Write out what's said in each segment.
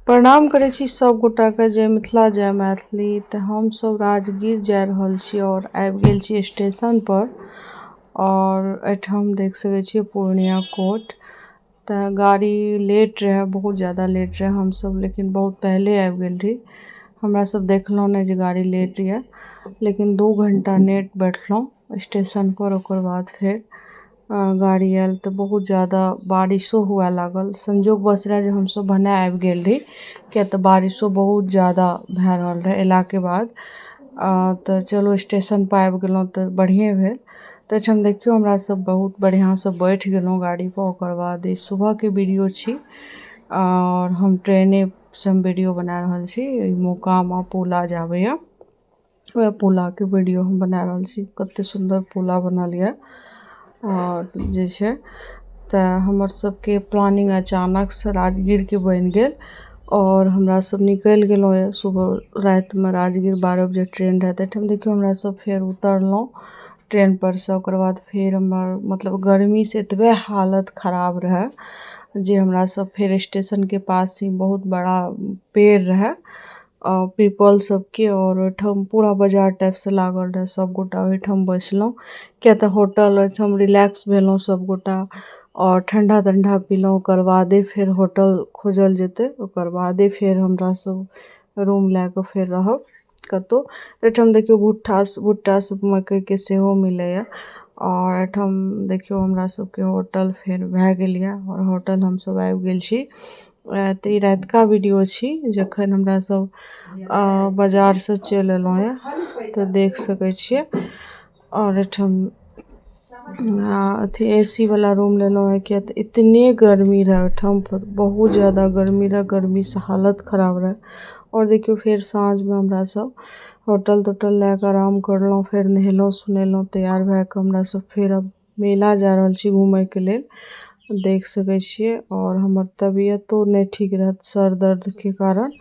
प्रणाम करै छी सब गोटाके। जय मिथिला, जय मैथिली। तऽ हमसब राजगीर जा रहल छी आओर आबि गेल छी स्टेशन पर। आओर एहिठाम देख सकै छियै पूर्णिया कोर्ट। तऽ गाड़ी लेट रहै, बहुत ज्यादा लेट रहै। हमसब लेकिन बहुत पहिले आबि गेल रही। हमरा सब देखलहुँ नहि जे गाड़ी लेट यऽ, लेकिन 2 घण्टा नेट बैठलहुँ स्टेशन पर। ओकर बाद फेर गाड़ी आयल तऽ बहुत ज्यादा बारिशो हुए लागल। संजोग बस रहै जे हमसब भने आबि गेल रही, किया तऽ बारिशो बहुत ज्यादा भए रहल रहै अयलाके बाद। तऽ चलू स्टेशन पर आबि गेलहुँ तऽ बढ़िएँ भेल। तऽ एहिठाम देखियौ, हमरा सब बहुत बढ़िआँसँ बैठ गेलहुँ गाड़ी पर। ओकर बाद ई सुबहके वीडियो छी आओर हम ट्रेनेसँ हम वीडियो बना रहल छी। ई मोकामा पुला जे आबैए, वएह पुलाके वीडियो हम बना रहल छी। कते सुन्दर पुला बनल यऽ। आओर जे छै तऽ हमर सबके प्लानिंग अचानक से राजगीरके बनि गेल आओर हमरा सब निकलि गेलहुँ यऽ सुबह रातिमे। राजगीर 12 बजे ट्रेन रहै। तऽ एहिठाम देखियौ, हमरा सब फेर उतरलहुँ ट्रेन पर से। ओकर बाद फेर हमर मतलब गर्मी से एतबे हालत खराब रहै जे हमरा सब फेर स्टेशनके पास ही बहुत बड़ा पेड़ रहै पीपल सबके और ओहिठाम पूरा बाजार टाइप से लागल रहै। सब गोटा ओहिठाम बैसलहुँ, किया तऽ होटल ओहिठाम रिलैक्स भेलहुँ सब गोटा और ठंडा तंडा पीलहुँ। ओकर बादे फेर होटल खोजल जेतै, ओकर बादे फेर हमरा सब रूम लए कऽ फेर रहब कतहु। एहिठाम देखियौ, भुट्टा भुट्टा सब मकइके सेहो मिलैया। और एहिठाम देखियौ, हमरा सबके होटल फेर भए गेल यऽ और होटल हमसब आबि गेल छी। तऽ ई रातिका वीडियो छी, जखन हमरा सब बाजारसँ चलि एलहुँ यऽ। तऽ देख सकै छियै। और एहिठाम अथी एसी वाला रूम लेलहुँ हँ, किया तऽ इतने गर्मी रहै ओहिठाम, बहुत ज्यादा गर्मी रहै, गर्मीसँ हालत खराब रहै। और देखियौ, फेर साँझमे हमरा सब होटल तोटल लए कऽ आराम करलहुँ, फेर नहेलहुँ सुनेलहुँ, तैयार भए कऽ हमरा सब फेर अब मेला जा रहल छी घुमयके लेल। देख सकै छियै। और हमर तबियतो नहि ठीक रहत सर दर्दके कारण।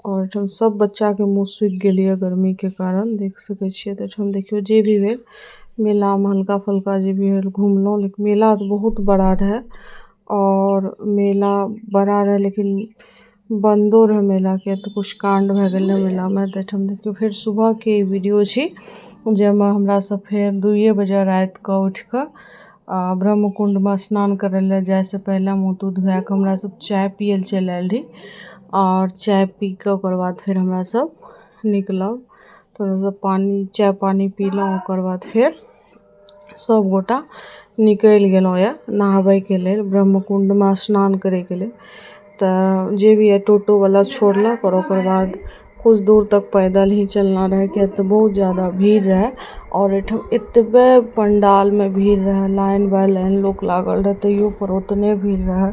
और एहिठाम सब बच्चाके मुँह सुखि गेल यऽ गर्मीके कारण, देख सकै छियै। तऽ एहिठाम देखियौ, जे भी भेल मेलामे, हल्का फुल्का जे भी भेल घुमलहुँ, लेकिन मेला तऽ बहुत बड़ा रहै। और मेला बड़ा रहै, लेकिन बन्दो रहै मेला, किया तऽ किछु काण्ड भए गेल रहै मेलामे। तऽ एहिठाम देखियौ, फेर सुबहके वीडियो छी, जाहिमे हमरा सब फेर 2 बजे रातिके उठि कऽ ब्रह्मकुण्डमे स्नान करै लए जाइसँ पहिले मुँह तूँह धुआ कऽ हमरा सब चाय पियै लए चलि आयल रही। और चाय पी कऽ ओकर बाद फेर हमरा सब निकलब। थोड़ा सा पानि चाय पानि पीलहुँ, ओकर बाद फेर सब गोटा निकलि गेलहुँ यऽ नहाबैके लेल, ब्रह्मकुण्डमे स्नान करैके लेल। तऽ जे भी यऽ, टोटोवला छोड़लक और ओकर बाद कुछ दूर तक पैदल ही चलना रहै, किया तऽ बहुत ज्यादा भीड़ रहै। और एहिठाम एतबे पंडालमे भीड़ रहै, लाइन बाय लाइन लोक लागल रहै, तैयो पर ओतने भीड़ रहै।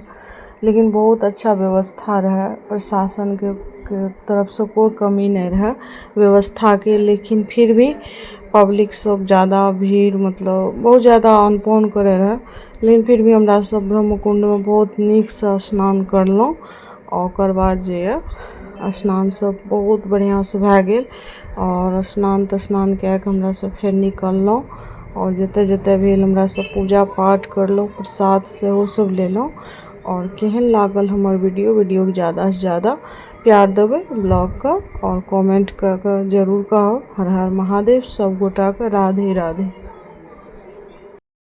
लेकिन बहुत अच्छा व्यवस्था रहै, प्रशासनके के तरफसँ कोइ कमी नहि रहै व्यवस्थाके। लेकिन फिर भी पब्लिक सब ज्यादा भीड़, मतलब बहुत ज्यादा आन पान करै रहै। लेकिन फिर भी हमरा सब ब्रह्मकुण्डमे बहुत नीकसँ स्नान करलहुँ। आ ओकर बाद जे यऽ, स्नान सब बहुत बढ़िआँसँ भए गेल। आओर स्नान तस्नान कए कऽ हमरा सब फेर निकललहुँ आओर जतऽ जतऽ भेल, हमरा सब पूजा पाठ करलहुँ, प्रसाद सेहो सब लेलहुँ। आओर केहन लागल हमर वीडियो? वीडियोके ज्यादासँ ज्यादा प्यार देबै ब्लॉगके आओर कमेंट कऽ कऽ जरूर कहब। हर हर महादेव सब गोटाके, राधे राधे।